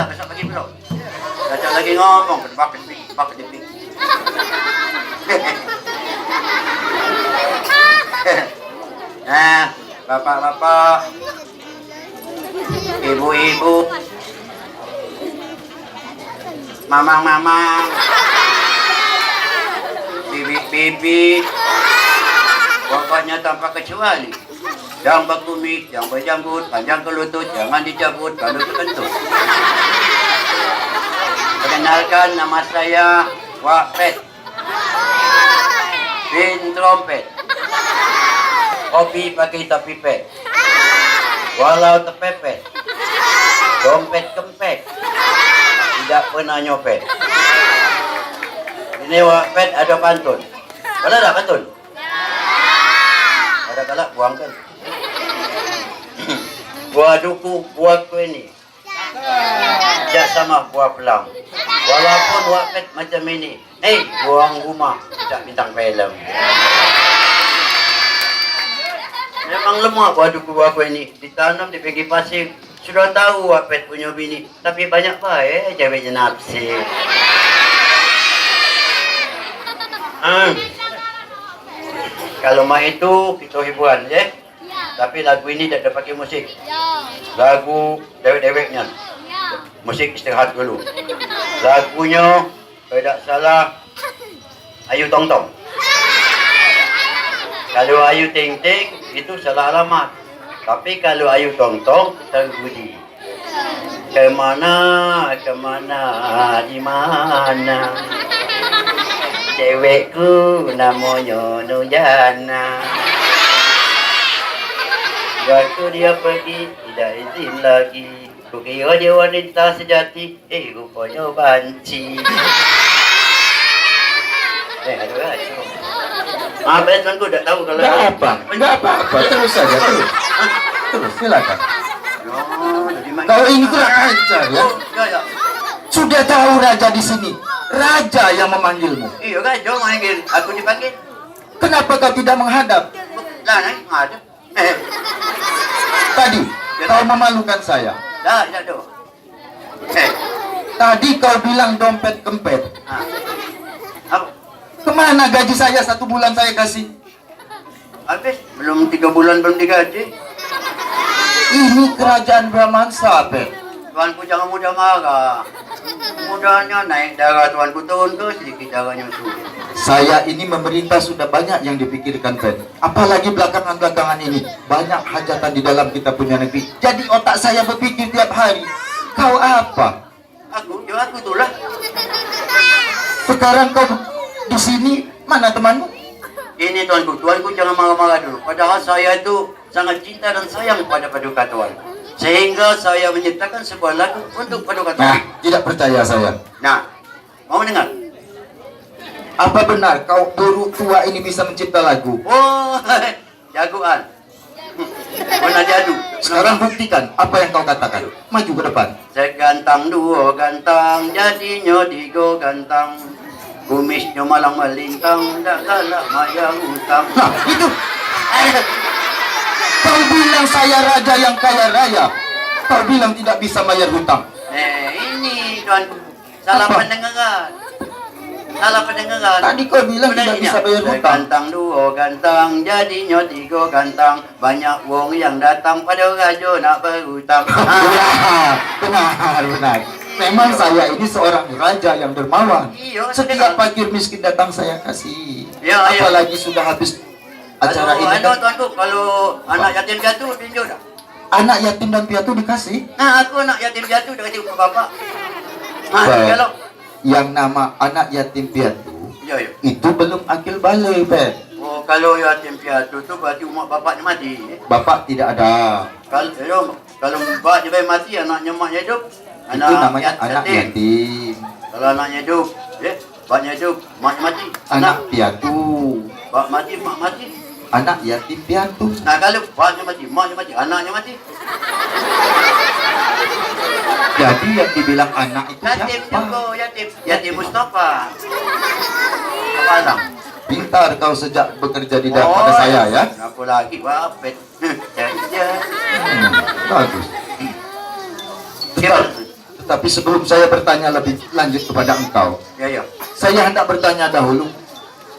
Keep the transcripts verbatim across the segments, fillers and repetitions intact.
Besok pagi belum. Besok lagi ngomong, bapet ni, bapet ni. Nah, bapak-bapak, ibu-ibu, mamang-mamang, bibik-bibik, pokoknya tanpa kecuali. Yang bekumis, yang bejanggut, panjang ke lutut, jangan dicabut, kalau kentut. Perkenalkan, nama saya Wak Pet bin Trompet. Kopi pakai topi pet. Walau tepepet, dompet kempet, tidak pernah nyopet. Ini Wak Pet ada pantun. Ada tak pantun? Ada galak buangkan. Buah duku, buah kueni. Jak sama buah pelam. Walaupun Wak Pet macam ini. Hei, buang rumah, cak bintang film. Memang lemah buah duku, buah kueni. Ditanam di pinggir pasir. Sudah tahu Wak Pet punya bini, tapi banyak bae ceweknya naksir. Hmm. Kalau mak itu kita hiburan, ya. Tapi lagu ini tidak ada pakai musik. Lagu dewek-deweknya. Musik istirahat dulu. Lagunya, kalau tidak salah, Ayu Tong Tong. Kalau Ayu Ting Ting, itu salah alamat. Tapi kalau Ayu Tong Tong, terbudi. Kemana, kemana, di mana? Cewekku namonyo Nurjana. Waktu dia pergi, tidak izin lagi. Kukira dia wanita sejati, eh, rupanyo banci. Eh, ada lagi. Maaf, eh, tuanku, tak tahu kalau Enggak apa, enggak apa-apa. Terus saja, terus. Terus, silakan. Oh, jadi main. Kalau ini kurang ajar, ya. Oh, ya, ya. Sudah tahu raja di sini. Raja yang memanggilmu. Iya, raja manggil. Aku dipanggil. Kenapa kau tidak menghadap? Lah, naik menghadap. Eh. Tadi, kau memalukan saya. Dah, dah tu. Eh. Tadi kau bilang dompet kempet. Ha. Apa? Kemana gaji saya satu bulan saya kasih? Habis, belum tiga bulan belum digaji. Ini kerajaan Brahmansa, Pet. Tuanku jangan mudah marah. Mudahnya naik darah tuanku turun ke sedikit darahnya turun. Saya ini memerintah sudah banyak yang dipikirkan, Pet. Apalagi belakangan-belakangan ini, banyak hajatan di dalam kita punya negeri. Jadi otak saya berpikir tiap hari, kau apa? Aku, ya aku itulah. Sekarang kau di sini, mana temanmu? Ini tuanku, tuanku jangan marah-marah dulu. Padahal saya itu sangat cinta dan sayang pada paduka tuan. Sehingga saya menciptakan sebuah lagu untuk paduka tuan. Nah, tidak percaya saya. Nah, mau dengar? Apa benar kau buruk tua ini bisa mencipta lagu? Oh, jagoan. Pernah diadu. Sekarang buktikan apa yang kau katakan. Maju ke depan. Segantang duo gantang, jadinyo tigo gantang. Kumisnyo malang melintang, dak galak mayar utang. Nah, itu. Kau bilang saya raja yang kaya raya. Kau bilang tidak bisa mayar hutang. Eh, ini tuan. Salah pendengaran. Salah pendengaran. Tadi kau bilang tidak bisa bayar hutang. Gantang duo gantang, jadinyo tigo gantang. Banyak wong yang datang pado rajo nak berhutang. Benar, benar, benar. Memang saya ini seorang raja yang dermawan. Iyo, setiap fakir miskin datang saya kasih. Iyo, iyo. Apalagi sudah habis acara ini. Anu, kan? Tuanku, kalau anak yatim piatu, tinjau dak? Anak yatim dan piatu dikasih. Nah, aku anak yatim piatu dah kecil ke bapak. Nah, kalau yang nama anak yatim piatu, ya, ya, itu belum akil balik, Pet. Oh, kalau yatim piatu tu berarti umak bapaknya mati. Bapak tidak ada. Kalau, ya, kalau bapaknya mati, anaknya maknya hidup. Itu anak namanya anak yatim. Kalau anaknya hidup, ya. Baknyo hidup, maknyo mati. Anak piatu. Bak mati, mak mati. Anak yatim piatu. Nah, kalu baknyo mati, maknyo mati, anaknyo mati. Jadi yang dibilang anak itu yatim siapa? Juga, yatim. Yatim Mustafa. Kepala. Pintar kau sejak bekerja di da-, pada saya, ya. Apa lagi, Wapet? Kerja. Hmm, bagus. Tetap, Tapi sebelum saya bertanya lebih lanjut kepada engkau, Ya, ya. saya hendak bertanya dahulu,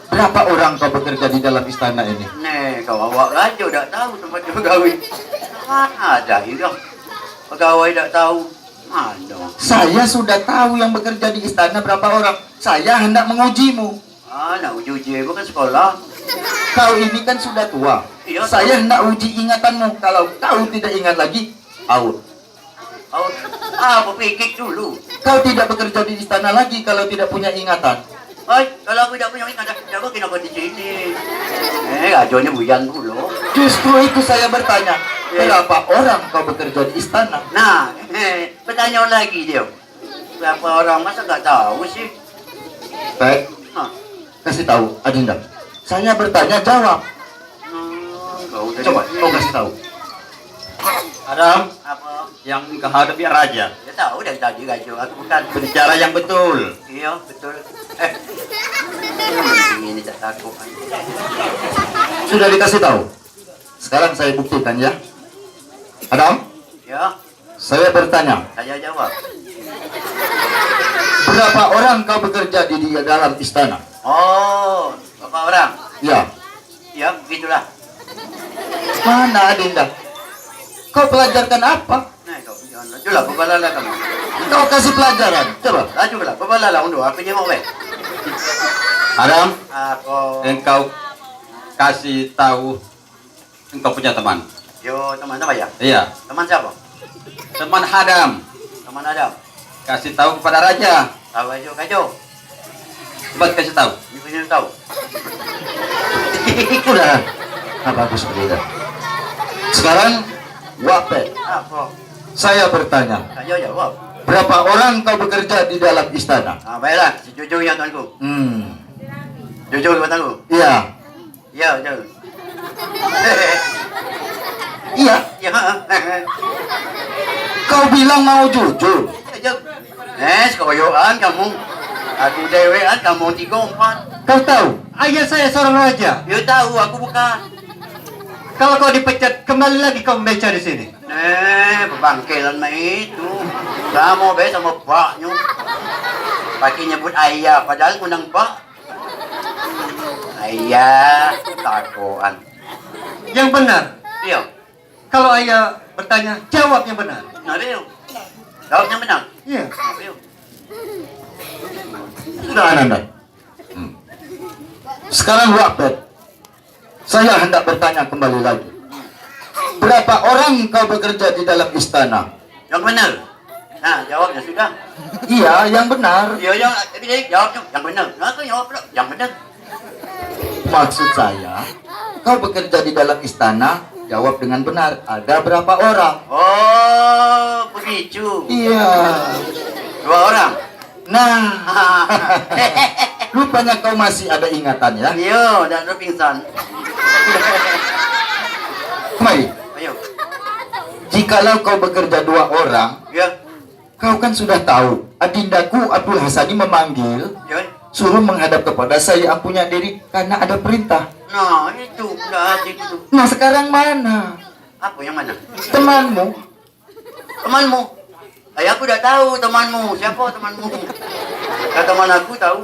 berapa orang kau bekerja di dalam istana ini? Nih, kau awak raja dak tahu tempat dia begawe. Mana ada hidup. Pegawai dak tahu. Mana? Saya sudah tahu yang bekerja di istana berapa orang. Saya hendak mengujimu. Ah, nak uji-uji aku kan sekolah. Kau ini kan sudah tua. Iya. Saya hendak uji ingatanmu. Kalau kau tidak ingat lagi, out. Out. Ah, berpikir dulu. Kau tidak bekerja di istana lagi kalau tidak punya ingatan. Oi, kalau aku tidak punya ingatan, aku kenapa di sini? Eh, raja ni buyan dulu. Justru itu saya bertanya, Iya. berapa orang kau bekerja di istana? Nah, eh, bertanya lagi dia. Berapa orang? Masa nggak tahu sih? Pet, Hah? kasih tahu, Adinda. Saya bertanya, jawab. Hmm, kau tadi Coba, kau kasih tahu. Adam, Apa? yang kau hadapi raja. Dia tahu dari tadi raja. Aku bukan. Berbicara yang betul. Iya, betul. Eh. Ini tak takut. Sudah dikasih tahu. Sekarang saya buktikan ya. Adam, Ya. saya bertanya, Saya jawab. berapa orang kau bekerja di, di dalam istana? Oh, berapa orang? Ya. Ya, begitulah. Mana Adinda? Kau pelajarkan apa? Nah, kau jangan itulah, bebalala kamu. Kau kasih pelajaran, coba. Lajulah, bebalala undur, aku jengok weh. Adam, Apa? engkau kasih tahu engkau punya teman. Yo, teman apa ya? Iya. Teman siapa? Teman Adam. Teman Adam. Kasih tahu kepada raja. Tahu aja, kajo. Cepat kasih tahu. Ini punya tahu. Udah. Apa aku seperti itu? Sekarang, Wak Pet. Apa? Saya bertanya, Kajo jawab. berapa orang kau bekerja di dalam istana? Ah, baiklah, jujur ya tuanku. Hmm. Jujur ya tuanku. Iya. Ya, betul. Iya. Ya. Kau bilang mau jujur. Ya, jawab. Eh, sekoyokan kamu. Aku dewekan kamu tiga empat. Kau tahu, ayah saya seorang raja. Dia tahu aku bukan. Kalau kau dipecat, kembali lagi kau membeca di sini. Eh, bebangkelan mah itu. Sama be sama baknyo. Pakai nyebut ayah, padahal ngundang bak. Ayah, takoan. Yang benar. Iya. Kalau ayah bertanya, jawab yang benar. Nah, dia. Jawab yang benar. Iya. Nah, dia. Sudah, Ananda. Hmm. Sekarang, Wak Pet, saya hendak bertanya kembali lagi. Berapa orang kau bekerja di dalam istana? Yang benar. Nah, jawabnya sudah. Iya, yang benar. Iya, yang, tapi saya jawab tu, yang benar. Nah, aku jawab pula, yang benar. Maksud saya, kau bekerja di dalam istana, jawab dengan benar. Ada berapa orang? Oh, begitu. Iya. Dua orang. Nah, rupanya kau masih ada ingatan ya. Iya, dak ada pingsan. Kemari. Ayo. Jikalau kau bekerja dua orang, Ya. kau kan sudah tahu, adindaku Abdul Hasani memanggil, Ya. suruh menghadap kepada saya yang punya diri karena ada perintah. Nah, itu dah hati itu. Nah, sekarang mana? Apa yang mana? Temanmu. Temanmu? Ayah aku dah tahu temanmu. Siapa temanmu? Kata mana aku tahu.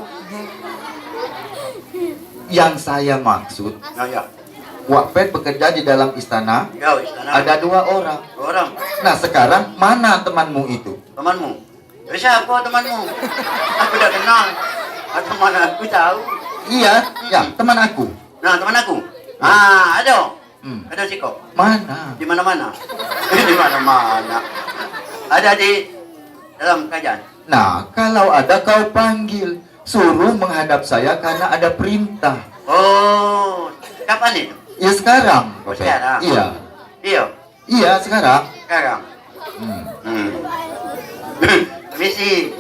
Yang saya maksud, Nah, ya. Wak Pet bekerja di dalam istana. Ya, istana. Ada dua orang. Dua orang. Nah, sekarang mana temanmu itu? Temanmu? Eh, siapa temanmu? Aku dah kenal. Ah, teman aku tahu. Iya, ya, teman aku. Nah, teman aku. Ah, ada. Hmm. Ada siko. Mana? Di mana-mana. Di mana-mana. Ada di dalam kerajaan. Nah, kalau ada kau panggil, suruh menghadap saya karena ada perintah. Oh, kapan itu? Ya sekarang. Oh, sekarang. Iya. Iya. Iya, sekarang. Sekarang. Hmm. Hmm. Permisi.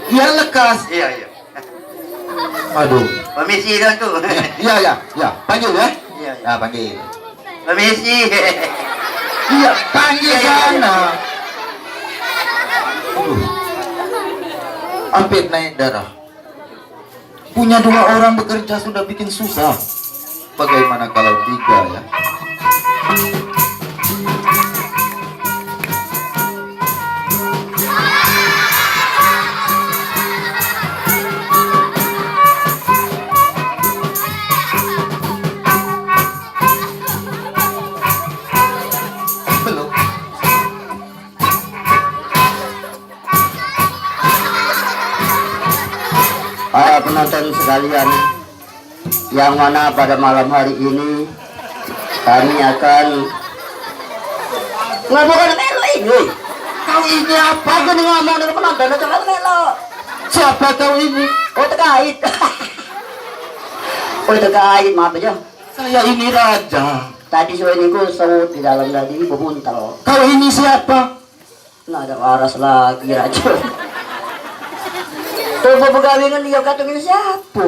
Iya, lekas. Iya, iya. Aduh. Permisi, tuanku. Iya, iya, iya. Panggil ya. Iya, iya. Ya, panggil. Permisi. Iya, panggil Iya, iya, iya. sana. Aduh. Hampir naik darah. Punya dua orang bekerja sudah bikin susah. Bagaimana kalau tiga, ya? Para penonton sekalian, yang mana pada malam hari ini kami akan, ngapa kau nak melok ini? Kau ini apa? Aku ni ngomong dengan penonton, macam mana melok? Siapa kau ini? Oh, terkait. Oh, terkait, maaf aja. Saya ini raja. Tadi sore niku sewut di dalam tadi, bebuntel. Kau ini siapa? Nah, ada waras lagi raja. Coba begawe dengan dia, kata dia siapa?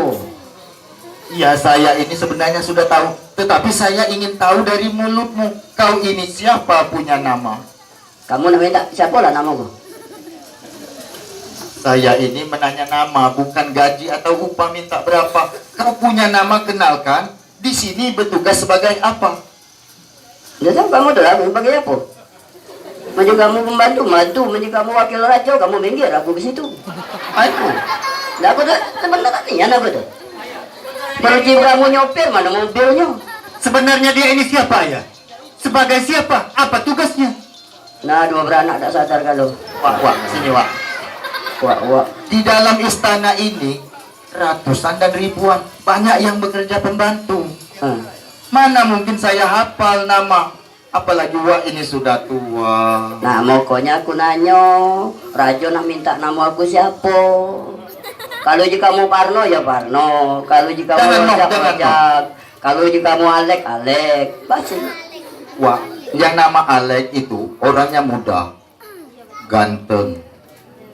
Ya, saya ini sebenarnya sudah tahu, tetapi saya ingin tahu dari mulutmu. Kau ini siapa punya nama? Kamu nak minta siapa lah namaku? Saya ini menanya nama, bukan gaji atau upah minta berapa. Kau punya nama, kenalkan. Di sini bertugas sebagai apa? Dah tahu kamu tu lah, sebagai apa? Maju kamu pembantu, maju, maju kamu wakil raja, kamu minggir, aku ke situ. Aku. Dah aku tu, sebenarnya aku tu. Pergi kamu nyopir, mana mobilnya? Sebenarnya dia ini siapa, ya? Sebagai siapa? Apa tugasnya? Nah, dua beranak tak sadar kalau. Wak, wak, sini, wak. Wak, wak. Di dalam istana ini, ratusan dan ribuan, banyak yang bekerja pembantu. Hmm. Mana mungkin saya hafal nama, apalagi wak ini sudah tua. Nah, mokonyo aku nanyo, raja nak minta nama aku siapa? Kalau je kamu Parno, ya Parno. Kalau je kamu Ojak, Ojak. Kalau je kamu Alek, Alek. Pasti. Wak, yang nama Alek itu orangnya muda, ganteng,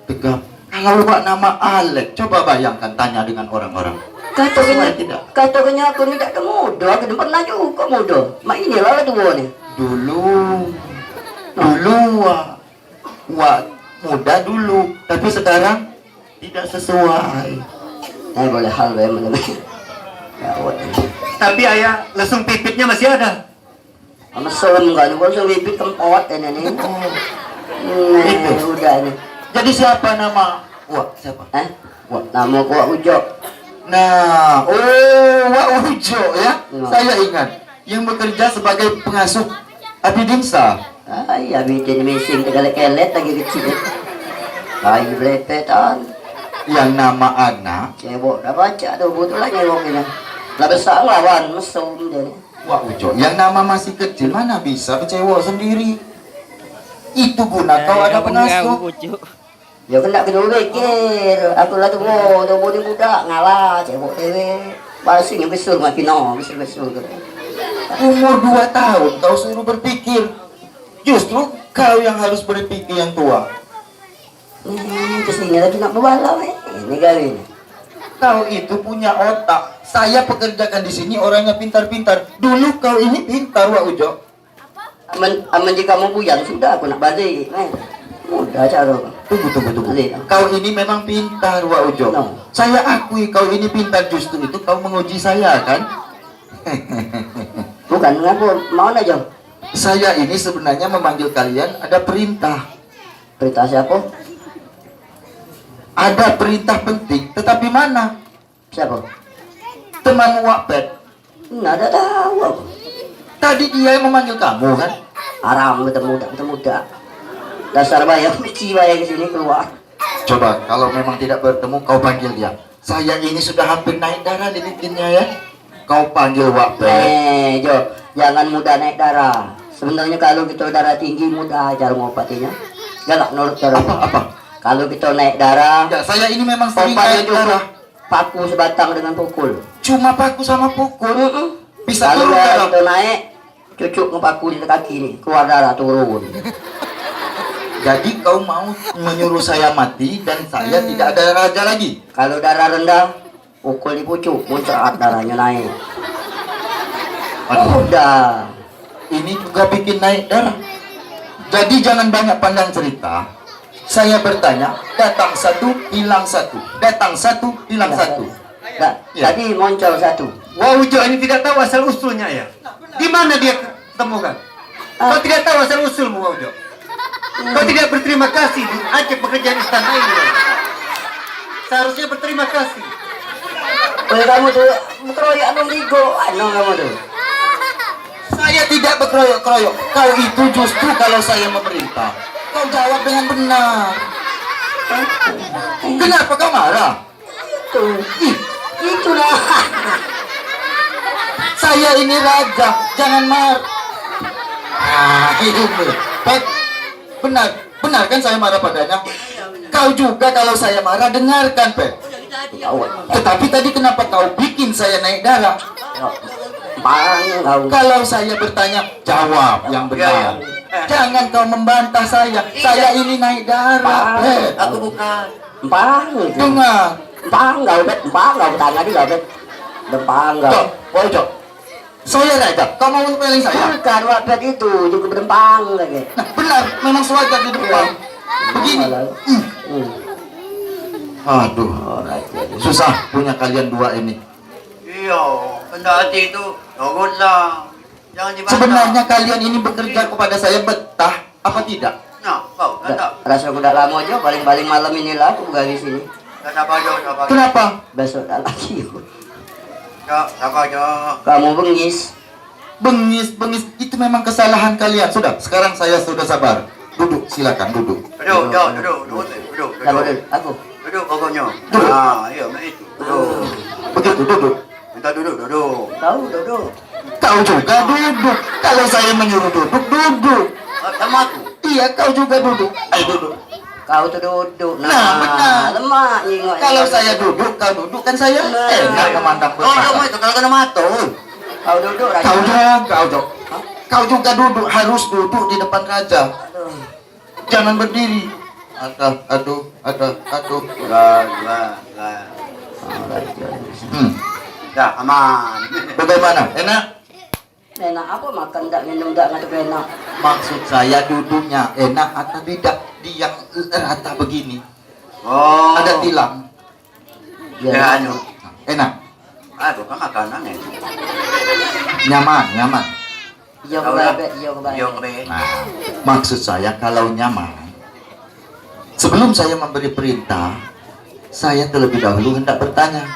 tegap. Kalau wak nama Alek, coba bayangkan, tanya dengan orang-orang. Kata kena, tidak. Kata kena aku ni tak ada muda, aku tak pernah juga muda. Mak inilah lah tua ni. Dulu, dulu wak, wak muda dulu, tapi sekarang tidak sesuai. Eh, boleh hal, boleh. Ya, wak. Tapi ayah, lesung pipitnya masih ada. Mesum kan, gua suruh bibit kempot ini nih. Nah, itu udah nih. Jadi siapa nama? Wak, siapa? Eh? Wak. Nama gua Ujo. Nah, oh, Wak Ujo ya. Nah. Saya ingat. Yang bekerja sebagai pengasuh Abidinsa. Ai, Abidin mising tegelet-kelet lagi kecil. Ai, belepetan. Yang nama anak. Cebok dah baca tu, betul lah cebok ini. Lah besar lawan mesum dia ni. Wak Ujo, yang nama masih kecil mana bisa becewok sendiri? Itu guna kau ada pengasuh. Yo kena kena pikir. Aku lah tuo, tuo ni budak ngalah cewek dewek. Pasti nyo besar makin no, besar-besar tu. Umur dua tahun kau suruh berpikir. Justru kau yang harus berpikir yang tua. Hmm, ke sini lagi nak bebalau eh. Ini gawe ni. Kau itu punya otak. Saya pekerjakan di sini orangnya pintar-pintar. Dulu kau ini pintar, Wak Ujo. Amen, amen jika mau buyang sudah aku nak balik. Eh, mudah cara. Tunggu, tunggu, tunggu. Balik. Kau ini memang pintar, Wak Ujo. No. Saya akui kau ini pintar, justru itu kau menguji saya kan? Bukan, ngapa? Mau nak jam? Saya ini sebenarnya memanggil kalian ada perintah. Perintah siapa? Ada perintah penting, tetapi mana? Siapa? Temanmu Wak Pet. Nah, dak tahu aku. Tadi dia yang memanggil kamu kan? Haram ketemu dak, ketemu dak. Dasar bayar mesti bayar ke sini keluar. Coba kalau memang tidak bertemu kau panggil dia. Saya ini sudah hampir naik darah dibikinnya ya. Kau panggil Wak Pet. Eh, Jo, jangan mudah naik darah. Sebenarnya kalau kita darah tinggi mudah cara ngobatinnya. Galak nurut cara. Apa, apa? Kalau kita naik darah, ya, saya ini memang sering naik darah. Paku sebatang dengan pukul. Cuma paku sama pukul. Mm-mm. Bisa turun darah. Kalau kita naik, cucuk ngepaku di kaki ni, keluar darah turun. Jadi kau mau menyuruh saya mati dan saya tidak ada raja lagi? Kalau darah rendah, pukul di pucuk, muncrat darahnyo naik. Aduh. Udah. Ini juga bikin naik darah. Jadi jangan banyak pandang cerita. Saya bertanya, datang satu, hilang satu. Datang satu, hilang satu. Nah, ya. Tadi muncul satu. Wah, Ujo ini tidak tahu asal usulnya ya. Di mana dia temukan? Ah. Kau tidak tahu asal usulmu, Wak Ujo. Kau tidak berterima kasih di Aceh pekerjaan istana ini. Seharusnya berterima kasih. Oleh kamu tu, keroyok abang Rigo, anu kamu tu. Saya tidak berkeroyok-keroyok. Kau itu justru kalau saya memerintah, kau jawab dengan benar. Kenapa kau marah? Ih, itulah. Saya ini raja, jangan mar. Ah, ini. Pet, benar, benar kan saya marah padanya? Kau juga kalau saya marah, dengarkan, Pet. Tetapi tadi kenapa kau bikin saya naik darah? Bang, kau. Kalau saya bertanya, jawab yang benar. Jangan kau membantah saya. Saya ini naik darah, Pet. Aku bukan. Empang itu. Dengar. Empang kau, Bet. Empang kau, tanya dia, Bet. Dempang kau. Cok, woi, Cok. Saya raja. Kau mau nyepelin saya? Bukan, Wak Bet itu. Juga berdempang lagi. Nah, benar. Memang sengaja di depan. Begini. Hmm. Aduh. Susah punya kalian dua ini. Iya, kendak hati itu. Turutlah. Jangan dibantah. Sebenarnya kalian ini bekerja kepada saya betah apa tidak? Nah, kau tak tahu. Raso aku dak lamo jo, paling-paling malam inilah aku begawe sini. Dak sabar jo, sabar jo. Kenapa? Besok dak lagi. Jo, sabar jo. Kamu bengis. Bengis, bengis, itu memang kesalahan kalian. Sudah, sekarang saya sudah sabar. Duduk, silakan duduk. Duduk, jo, duduk, duduk, duduk, duduk. Siapa duduk? Aku. Duduk pokoknya. Duduk. Ah, iya, mak itu. Duduk. Begitu, duduk. Minta duduk, duduk. Kau duduk. Kau juga duduk. Kalau saya menyuruh duduk, duduk. Ah, sama aku. Iya, kau juga duduk. Ayo duduk. Kau tu duduk. Nah, benar. Lemak nyingok. Kalau saya duduk, kau duduk, kan saya enak memandang. Kau duduk itu kalau kena mata. Kau duduk, Raja. Kau juga, kau juga. Hah? Kau juga duduk, harus duduk di depan raja. Aduh. Jangan berdiri. Ada, aduh, ada, aduh. Enggak, enggak, enggak. Hmm. Dah, aman. Bagaimana? Enak? Enak apa makan dak, minum dak, ngadep enak. Maksud saya duduknya enak atau tidak? Di yang rata begini. Oh. Ada tilam. Ya, anu. Enak. Ah, bukan makanan ya. Nyaman, nyaman. Iya, kebaik, iya, kebaik. Nah, maksud saya kalau nyaman, sebelum saya memberi perintah, saya terlebih dahulu hendak bertanya,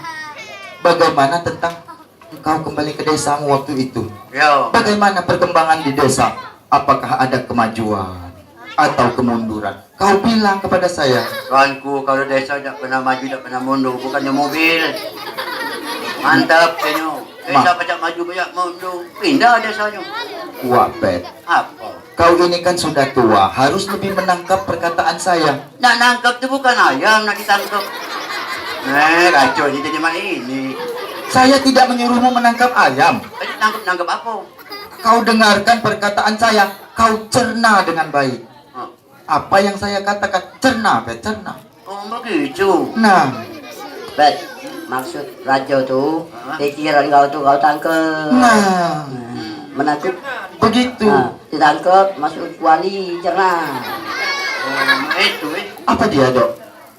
bagaimana tentang engkau kembali ke desamu waktu itu? Ya. Bagaimana perkembangan di desa? Apakah ada kemajuan atau kemunduran? Kau bilang kepada saya. Tuanku, kalau desa dak pernah maju, dak pernah mundur, bukannya mobil. Mantap, kenyo. Desa pacak maju, pacak mundur. Pindah desanyo. Wah, Bet. Apa? Kau ini kan sudah tua, harus lebih menangkap perkataan saya. Nak nangkep tu bukan ayam nak ditangkep. Eh, kacau jadi mak ini. Saya tidak menyuruhmu menangkap ayam. Eh, nangkep, nangkep apa? Kau dengarkan perkataan saya, kau cerna dengan baik. Hah. Apa yang saya katakan, cerna, Bet, cerna. Oh, begitu. Nah. Bet, maksud raja tu, pikiran kau tu kau tangkep. Nah. Menakut. Begitu. Nah, ditangkep, masuk kuali, cerna. Oh, itu, eh. Apa dia, Dok?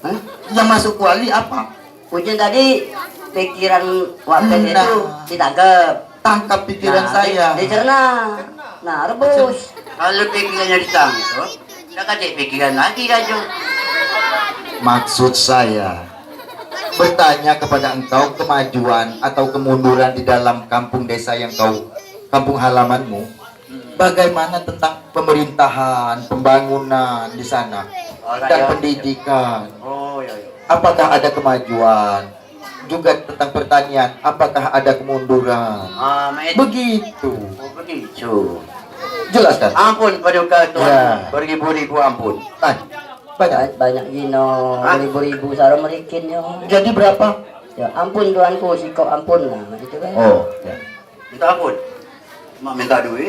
Hah? Yang masuk kuali apa? Ujian tadi pikiran Wak Bet itu ditangkep. Tangkap pikiran saya. Nah, di-, dicerna. Nah, rebus. Kalau pikirannya ditangkep, dah kacik pikiran lagi, Rajo. Maksud saya, bertanya kepada engkau kemajuan atau kemunduran di dalam kampung desa yang kau, kampung halamanmu, bagaimana tentang pemerintahan, pembangunan di sana, dan pendidikan? Oh, ya, ya. Apakah ada kemajuan? Juga tentang pertanian, apakah ada kemunduran? Ah, mak itu. Begitu. Oh, begitu. Jelas kan? Ampun, Paduka Tuhan. Ya. Beribu-ribu ampun. Ah, banyak. Ba-, banyak gino, beribu-ribu saro merikin yo. Jadi berapa? Ya, ampun, Tuanku, sikok ampun lah, gitu kan. Oh, ya. Minta ampun. Mak minta duit.